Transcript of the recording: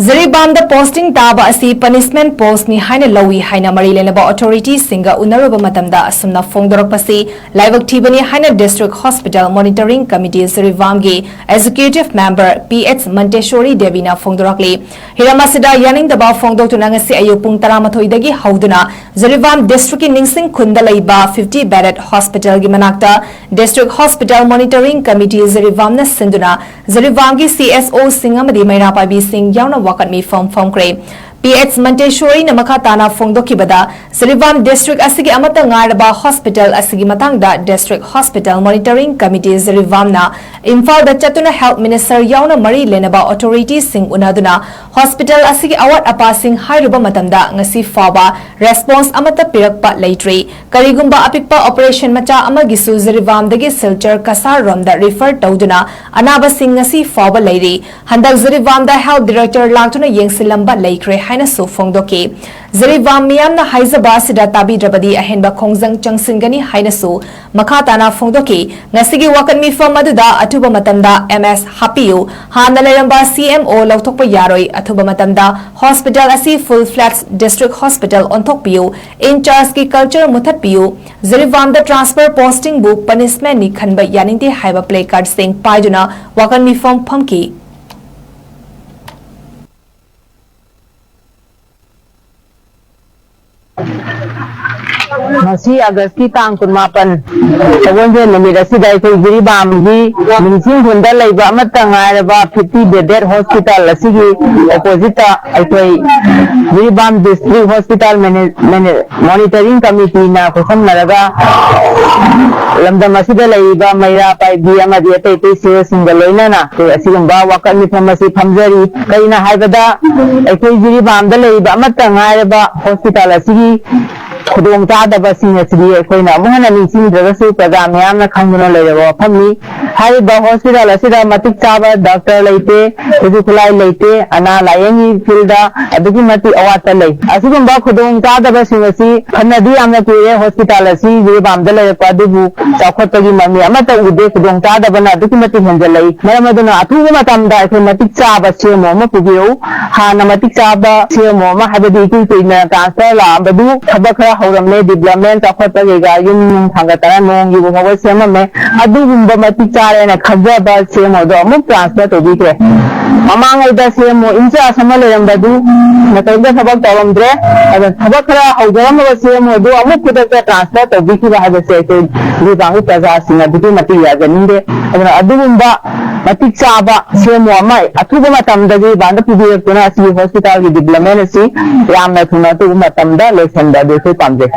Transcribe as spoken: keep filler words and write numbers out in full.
ꯖꯤꯔꯤꯕꯥꯝꯗ posting ꯇꯥꯕ ꯑꯁꯤ punishment ꯄꯣꯁꯅꯤ ꯍꯥꯏꯅ ꯂꯧꯏ ꯍꯥꯏꯅ ꯃꯔꯤ ꯂꯩꯅꯕ ꯑꯣꯊꯣꯔꯤꯇꯤꯁꯤꯡꯒ ꯎꯅꯔꯨꯕ ꯃꯇꯝꯗ ꯑꯁꯨꯝꯅ ꯐꯣꯡꯗꯣꯔꯛꯄꯁꯤ ꯂꯥꯏꯕꯛ ꯊꯤꯕꯅꯤ ꯍꯥꯏꯅ ꯗꯤꯁꯇ꯭ꯔꯤꯛ ꯍꯣꯁꯄꯤꯇꯥꯜ ꯃꯣꯅꯤꯇꯔꯤꯡ ꯀꯃꯤꯇꯤ ꯖꯤꯔꯤꯕꯥꯝꯒꯤ ꯑꯦꯛꯖꯤꯀ꯭ꯌꯨꯇꯤꯚ ꯃꯦꯝꯕꯔ ꯄꯤ ꯑꯦꯆ ꯃꯟꯇꯦꯁꯣꯔꯤ ꯗꯦꯕꯤꯅ ꯐꯣꯡꯗꯣꯔꯛꯂꯤ꯫ ꯍꯤꯔꯝ ꯑꯁꯤꯗ ꯌꯥꯅꯤꯡꯗꯕ ꯐꯣꯡꯗꯣꯛꯇꯨꯅ ꯉꯁꯤ ꯑꯌꯨꯛ ꯄꯨꯡ ꯇꯔꯥꯃꯥꯊꯣꯏꯗꯒꯤ ꯍꯧꯗꯨꯅ ꯖꯤꯔꯤꯕꯥꯝ ꯗꯤꯁꯇ꯭ꯔꯤꯛꯀꯤ ꯅꯤꯡꯁꯤꯡ ꯈꯨꯟꯗ ꯂꯩꯕ ꯐꯤꯐꯇꯤ ꯕꯦꯗꯦꯗ ꯍꯣꯁꯄꯤꯇꯥꯜꯒꯤ ꯃꯅꯥꯛꯇ ꯗꯤꯁꯇ꯭ꯔꯤꯛ ꯍꯣꯁꯄꯤꯇꯥꯜ ꯃꯣꯅꯤꯇꯔꯤꯡ ꯀꯃꯤꯇꯤ ꯖꯤꯔꯤꯕꯥꯝꯅ ꯁꯤꯟꯗꯨꯅ ꯖꯤꯔꯤꯕꯥꯝꯒꯤ ꯁꯤ ꯑꯦꯁ ꯑꯣꯁꯤꯡ ꯑꯃꯗꯤ ꯃꯩꯔꯥ ꯄꯥꯏꯕꯤꯁꯤꯡ ꯌꯥꯎꯅ ꯋꯥꯀꯠ ꯃꯤꯐꯝ ꯐꯝꯈ꯭ꯔꯦ꯫ ꯄꯤ ꯑꯦꯆ ꯃꯟꯇꯦꯁꯣꯔꯤꯅ ꯃꯈꯥ ꯇꯥꯅ ꯐꯣꯡꯗꯣꯛꯈꯤꯕꯗ, ꯖꯤꯔꯤꯕꯥꯝ ꯗꯤꯁꯇ꯭ꯔꯤꯛ ꯑꯁꯤꯒꯤ ꯑꯃꯠꯇ ꯉꯥꯏꯔꯕ ꯍꯣꯁꯄꯤꯇꯥꯜ ꯑꯁꯤꯒꯤ ꯃꯇꯥꯡꯗ ꯗꯤꯁꯇ꯭ꯔꯤꯛ ꯍꯣꯁꯄꯤꯇꯥꯜ ꯃꯣꯅꯤꯇꯔꯤꯡ ꯀꯃꯤꯇꯤ ꯖꯤꯔꯤꯕꯥꯝꯅ ꯏꯝꯐꯥꯜꯗ ꯆꯠꯇꯨꯅ ꯍꯦꯜꯊ ꯃꯤꯅꯤꯁꯇꯔ ꯌꯥꯎꯅ ꯃꯔꯤ ꯂꯩꯅꯕ ꯑꯣꯊꯣꯔꯤꯇꯤꯁꯤꯡ ꯎꯅꯗꯨꯅ ꯍꯣꯁꯄꯤꯇꯥꯜ ꯑꯁꯤꯒꯤ ꯑꯋꯥꯠ ꯑꯄꯥꯁꯤꯡ ꯍꯥꯏꯔꯨꯕ ꯃꯇꯝꯗ ꯉꯁꯤ ꯐꯥꯎꯕ ꯔꯦꯁꯄꯣꯟꯁ ꯑꯃꯠꯇ ꯄꯤꯔꯛꯄ ꯂꯩꯇ꯭ꯔꯤ꯫ ꯀꯔꯤꯒꯨꯝꯕ ꯑꯄꯤꯛꯄ ꯑꯣꯄꯔꯦꯁꯟ ꯃꯆꯥ ꯑꯃꯒꯤꯁꯨ ꯖꯤꯔꯤꯕꯥꯝꯗꯒꯤ ꯁꯤꯜꯆꯔ ꯀꯁꯥꯔ ꯔꯣꯝꯗ ꯔꯤꯐꯔ ꯇꯧꯗꯨꯅ ꯑꯅꯥꯕꯁꯤꯡ ꯉꯁꯤ ꯐꯥꯎꯕ ꯂꯩꯔꯤ꯫ ꯍꯟꯗꯛ ꯖꯤꯔꯤꯕꯥꯝꯗ ꯍꯦꯜꯊ ꯗꯤꯔꯦꯛꯇꯔ ꯂꯥꯛꯇꯨꯅ ꯌꯦꯡꯁꯤꯜꯂꯝꯕ ꯂꯩꯈ꯭ꯔꯦ ꯍꯥꯏꯅꯁꯨ ꯐꯣꯡꯗꯣꯛꯈꯤ꯫ ꯖꯤꯔꯤꯕꯥꯝ ꯃꯤꯌꯥꯝꯅ ꯍꯥꯏꯖꯕ ꯑꯁꯤꯗ ꯇꯥꯕꯤꯗ꯭ꯔꯕꯗꯤ ꯑꯍꯦꯟꯕ ꯈꯣꯡꯖꯪ ꯆꯪꯁꯤꯟꯒꯅꯤ ꯍꯥꯏꯅꯁꯨ ꯃꯈꯥ ꯇꯥꯅ ꯐꯣꯡꯗꯣꯛꯈꯤ꯫ ꯉꯁꯤꯒꯤ ꯋꯥꯀꯠ ꯃꯤꯐꯝ ꯑꯗꯨꯗ ꯑꯊꯨꯕ ꯃꯇꯝꯗ ꯑꯦꯝ ꯑꯦꯁ ꯍꯥꯞꯄꯤꯌꯨ, ꯍꯥꯟꯅ ꯂꯩꯔꯝꯕ ꯁꯤ ꯑꯦꯝ ꯑꯣ ꯂꯧꯊꯣꯛꯄ ꯌꯥꯔꯣꯏ, ꯑꯊꯨꯕ ꯃꯇꯝꯗ ꯍꯣꯁꯄꯤꯇꯥꯜ ꯑꯁꯤ ꯐꯨꯜ ꯐ꯭ꯂꯦꯖ ꯗꯤꯁꯇ꯭ꯔꯤꯛ ꯍꯣꯁꯄꯤꯇꯥꯜ ꯑꯣꯟꯊꯣꯛꯄꯤꯌꯨ, ꯏꯟ ꯆꯥꯔꯖꯀꯤ ꯀꯜꯆꯔ ꯃꯨꯊꯠꯄꯤꯌꯨ, ꯖꯤꯔꯤꯕꯥꯝꯗ ꯇ꯭ꯔꯥꯟꯁꯐꯔ ꯄꯣꯁꯇꯤꯡꯕꯨ ꯄꯅꯤꯁꯃꯦꯟꯅꯤ ꯈꯟꯕ ꯌꯥꯅꯤꯡꯗꯦ ꯍꯥꯏꯕ ꯄ꯭ꯂꯦ ꯀꯥꯔꯗꯁꯤꯡ ꯄꯥꯏꯗꯨꯅ ꯋꯥꯀꯠ ꯃꯤꯐꯝ ꯐꯝꯈꯤ꯫ ꯉꯁꯤ ꯑꯥꯒꯁꯀꯤ ꯇꯥꯡ ꯀꯨꯟꯃꯥꯄꯟ, ꯁꯒꯣꯜꯁꯦꯟ ꯅꯨꯃꯤꯠ ꯑꯁꯤꯗ ꯑꯩꯈꯣꯏ ꯖꯤꯔꯤꯕꯥꯝꯒꯤ ꯅꯤꯡꯁꯤꯡ ꯈꯨꯟꯗ ꯂꯩꯕ ꯑꯃꯠꯇ ꯉꯥꯏꯔꯕ ꯐꯤꯐꯇꯤ ꯕꯦꯗꯦꯗ ꯍꯣꯁꯄꯤꯇꯥꯜ ꯑꯁꯤꯒꯤ ꯑꯣꯄꯣꯖꯤꯠꯇ ꯑꯩꯈꯣꯏ ꯖꯤꯔꯤꯕꯥꯝ ꯗꯤꯁꯇ꯭ꯔꯤꯛ ꯍꯣꯁꯄꯤꯇꯥꯜ ꯃꯦꯅꯦ-, ꯃꯦꯅꯦ-, ꯃꯣꯅꯤꯇꯔꯤꯡ ꯀꯃꯤꯇꯤꯅ ꯈꯨꯠꯁꯝꯅꯔꯒ ꯂꯝꯗꯝ ꯑꯁꯤꯗ ꯂꯩꯔꯤꯕ ꯃꯩꯔꯥ ꯄꯥꯏꯕꯤ ꯑꯃꯗꯤ ꯑꯇꯩ ꯑꯇꯩ ꯁꯤꯑꯣꯁꯤꯡꯒ ꯂꯣꯏꯅꯅ ꯑꯩꯈꯣꯏ ꯑꯁꯤꯒꯨꯝꯕ ꯋꯥꯀꯠ ꯃꯤꯐꯝ ꯑꯁꯤ ꯐꯝꯖꯔꯤ꯫ ꯀꯔꯤꯅ ꯍꯥꯏꯕꯗ ꯑꯩꯈꯣꯏ ꯖꯤꯔꯤꯕꯥꯝꯗ ꯂꯩꯔꯤꯕ ꯑꯃꯠꯇ ꯉꯥꯏꯔꯕ ꯍꯣꯁꯄꯤꯇꯥꯜ ꯑꯁꯤꯒꯤ ꯈꯨꯗꯣꯡꯆꯥꯗꯕꯁꯤꯡ ꯑꯁꯤꯗꯤ ꯑꯩꯈꯣꯏꯅ ꯑꯃꯨꯛ ꯍꯟꯅ ꯅꯤꯡꯁꯤꯡꯗ꯭ꯔꯒꯁꯨ ꯄ꯭ꯔꯖꯥ ꯃꯤꯌꯥꯝꯅ ꯈꯪꯗꯨꯅ ꯂꯩꯔꯕ ꯋꯥꯐꯝꯅꯤ꯫ ꯍꯥꯏꯔꯤꯕ ꯍꯣꯁꯄꯤꯇꯥꯜ ꯑꯁꯤꯗ ꯃꯇꯤꯛ ꯆꯥꯕ ꯗꯥꯛꯇꯔ ꯂꯩꯇꯦ, ꯈꯨꯠꯁꯨ ꯈꯨꯠꯂꯥꯏ ꯂꯩꯇꯦ, ꯑꯅꯥ ꯂꯥꯏꯌꯦꯡꯒꯤ ꯐꯤꯜꯗ ꯑꯗꯨꯛꯀꯤ ꯃꯇꯤꯛ ꯑꯋꯥꯠꯄ ꯂꯩ꯫ ꯑꯁꯤꯒꯨꯝꯕ ꯈꯨꯗꯣꯡꯆꯥꯗꯕꯁꯤꯡ ꯑꯁꯤ ꯐꯅꯗꯤ ꯌꯥꯝꯅ ꯀꯨꯏꯔꯦ ꯍꯣꯁꯄꯤꯇꯥꯜ ꯑꯁꯤ ꯖꯤꯔꯤꯕꯥꯝꯗ ꯂꯩꯔꯛꯄ, ꯑꯗꯨꯕꯨ ꯆꯥꯎꯈꯠꯄꯒꯤ ꯃꯃꯤ ꯑꯃꯠꯇ ꯎꯗꯦ꯫ ꯈꯨꯗꯣꯡꯆꯥꯗꯕꯅ ꯑꯗꯨꯛꯀꯤ ꯃꯇꯤꯛ ꯍꯦꯟꯖꯜꯂꯛꯏ꯫ ꯃꯔꯝ ꯑꯗꯨꯅ ꯑꯊꯨꯕ ꯃꯇꯝꯗ ꯑꯩꯈꯣꯏ ꯃꯇꯤꯛ ꯆꯥꯕ ꯁꯤ ꯑꯦꯝ ꯑꯣ ꯑꯃ ꯄꯨꯕꯤꯔꯛꯎ꯫ ꯍꯥꯟꯅ ꯃꯇꯤꯛ ꯆꯥꯕ ꯁꯤ ꯑꯦꯝ ꯑꯣ ꯑꯃ, ꯍꯥꯏꯕꯗꯤ ꯏꯀꯨꯏ ꯀꯨꯏꯅ ꯇ꯭ꯔꯥꯟꯁꯐꯔ ꯂꯥꯛꯑꯝꯕꯗꯨ ꯊꯕꯛ ꯈꯔ ꯍꯧꯔꯝꯃꯦ, ꯗꯤꯕ꯭ꯂꯞꯃꯦꯟ ꯆꯥꯎꯈꯠꯄ ꯀꯩꯀꯥ ꯌꯨꯝ ꯅꯨꯡ ꯊꯥꯡꯒꯠꯇꯅ ꯅꯣꯡꯒꯤ ꯐꯥꯎꯕ ꯁꯦꯝꯃꯝꯃꯦ꯫ ꯑꯗꯨꯒꯨꯝꯕ ꯃꯇꯤꯛ ꯆꯥꯔꯦꯅ ꯈꯟꯖꯕ ꯁꯤ ꯑꯦꯝ ꯑꯣꯗꯣ ꯑꯃꯨꯛ ꯇ꯭ꯔꯥꯟꯁꯐꯔ ꯇꯧꯕꯤꯈ꯭ꯔꯦ꯫ ꯃꯃꯥꯡꯉꯩꯗ ꯁꯤ ꯑꯦꯝ ꯑꯣ ꯏꯟꯆꯥꯔꯖ ꯑꯃ ꯂꯩꯔꯝꯕꯗꯨ ꯃꯇꯣꯝꯇ ꯊꯕꯛ ꯇꯧꯔꯝꯗ꯭ꯔꯦ꯫ ꯑꯗ ꯊꯕꯛ ꯈꯔ ꯍꯧꯖꯔꯝꯃꯕ ꯁꯤ ꯑꯦꯝ ꯑꯣꯗꯨ ꯑꯃꯨꯛ ꯈꯨꯗꯛꯇ ꯇ꯭ꯔꯥꯟꯁꯐꯔ ꯇꯧꯕꯤꯈꯤꯕ ꯍꯥꯏꯕꯁꯦ ꯑꯩꯈꯣꯏ ꯖꯤꯔꯤꯕꯥꯝꯒꯤ ꯄ꯭ꯔꯖꯥꯁꯤꯡ ꯑꯗꯨꯛꯀꯤ ꯃꯇꯤꯛ ꯌꯥꯖꯅꯤꯡꯗꯦ꯫ ꯑꯗꯨꯅ ꯑꯗꯨꯒꯨꯝꯕ ꯃꯇꯤꯛ ꯆꯥꯕ ꯁꯤ ꯑꯦꯝ ꯑꯣ ꯑꯃ ꯑꯊꯨꯕ ꯃꯇꯝꯗ ꯖꯤꯔꯤꯕꯥꯝꯗ ꯄꯨꯕꯤꯔꯛꯇꯨꯅ ꯑꯁꯤꯒꯤ ꯍꯣꯁꯄꯤꯇꯥꯜꯒꯤ ꯗꯤꯕ꯭ꯂꯞꯃꯦꯟ ꯑꯁꯤ ꯌꯥꯝꯅ ꯊꯨꯅ ꯑꯊꯨꯕ ꯃꯇꯝꯗ ꯂꯣꯏꯁꯤꯟꯕ ꯑꯗꯨ ꯑꯩꯈꯣꯏ ꯄꯥꯝꯖꯩ꯫